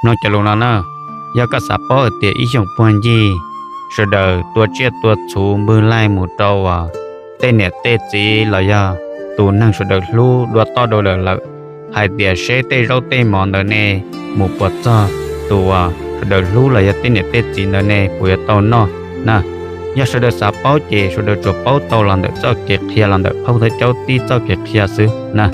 Mloog cov lus no na, yog koj xav paub hais tias ib xyoos puag ncig sawv daws tua tsiaj tua txhuv npwg laig mus rau uas tej niam tej txiv los yog tus neeg sawv daws hlub dua toj dua lawm lawm, hais tias seb tej zaub tej mov ntawd ne mus puas txog tus uas sawv daws hlub los yog tej niam tej txiv ntawd ne puas yuav tau noj na. Yog sawv daws xav paub ces sawv daws tsuas paub tau los ntawm txoj kev qhia los ntawm phauj Thawj Caub tib txoj kev qhia xwb na.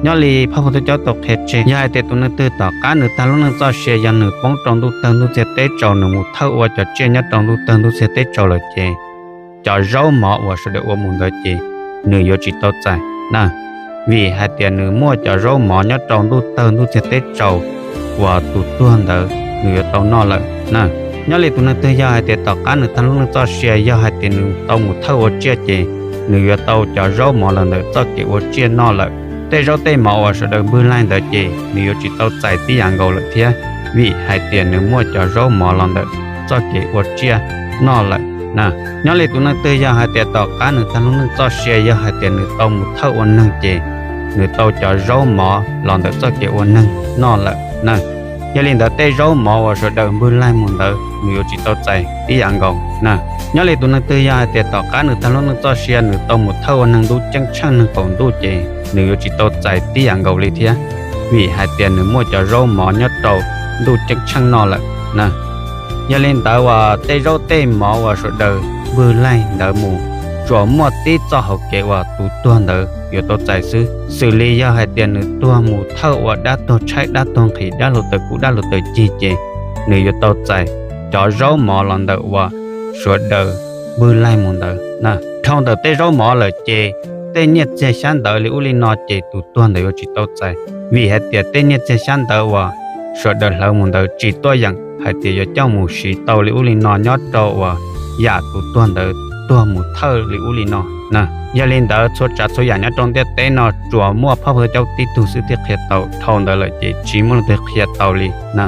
Nyob li phauj Thawj Caub tau qhia tseg, yog hais tias tus neeg twg tom qab nws tag lub neej txoj sia yog nws poob rau ntuj tawg ntuj txiag teb tsaus, nws mus thawj ua cov tsiaj nyob rau ntuj tawg ntuj txiag teb tsaus lawm ces cov zaub mov uas sawv daws ua mus ntawd ces nws yuav tsis tau txais na, vim hais tias nws muaj cov zaub mov nyob rau ntuj tawg ntuj txiag teb tsaus uas tus tuag ntawd nws yuav tau noj lawm na. Nyob li tus neeg twg yog hais tias tom qab nws tag lub neej txoj sia yog hais tias nws tau mus thawj ua tsiaj ces nws yuav tau cov zaub mov los ntawm txoj kev ua tsiaj noj lawm. Tej zaub tej mov uas sawv daws npwg laig ntawd ces nws yuav tsis tau txais tib yam nkaus lawm thiab, vim hais tias nws muaj cov zaub mov los ntawm txoj kev ua tsiaj noj lawm na. Nyob li tus neeg twg yog hais tias tom qab nws tag lub neej txoj sia yog hais tias nws tau mus thawj ua neeg ces nws tau cov zaub mov los ntawm txoj kev ua neeg noj lawm na. Yog li ntawd tej zaub mov uas sawv daws npwg laig mus ntawd nws yuav tsis tau txais tib yam nkaus na. Nyob li tus neeg twg yog hais tias tom qab nws tag lub neej txoj sia nws tau mus thawj ua neeg ntuj ceeb tsheej neeg qaum ntuj ces nws yuav tsis tau txais tib yam nkaus li thiab, vim hais tias nws muaj cov zaub mov nyob rau ntuj ceeb tsheej noj lawm na. Yog li ntawd uas tej zaub tej mov uas sawv daws npwg laig ntawd mus tsuas muaj tib txoj hauv kev uas tus tuag ntawd yuav tau txais xwb, xws li yog hais tias nws tuag mus thawj ua dab tuag tshaib dab tuag nqhis dab hluav taws kub dab hluav taws cig ces nws yuav tau txais cov zaub mov los ntawm uas sawv daws npwg laig mus ntawd na. Dhau ntawm tej zaub mov lawm ces tej nyiaj txiag xyab ntawv li ub li no ces tus tuag ntawd yuav tsis tau txais, vim hais tias tej nyiaj txiag xyab ntawv uas sawv daws hlawv mus ntawd tsis tuaj yeem hais tias yuav coj mus siv tau li ub li no nyob rau uas yam tus tuag ntawd tuag mus thawj li ub li no na. Yog li ntawd txhua tsav txhua yam nyob rau ntiaj teb no tsuas muaj phauj Thawj Caub tib tug xwb thiaj qhia tau, dhau ntawd lawm ces tsis muaj leej twg qhia tau li na.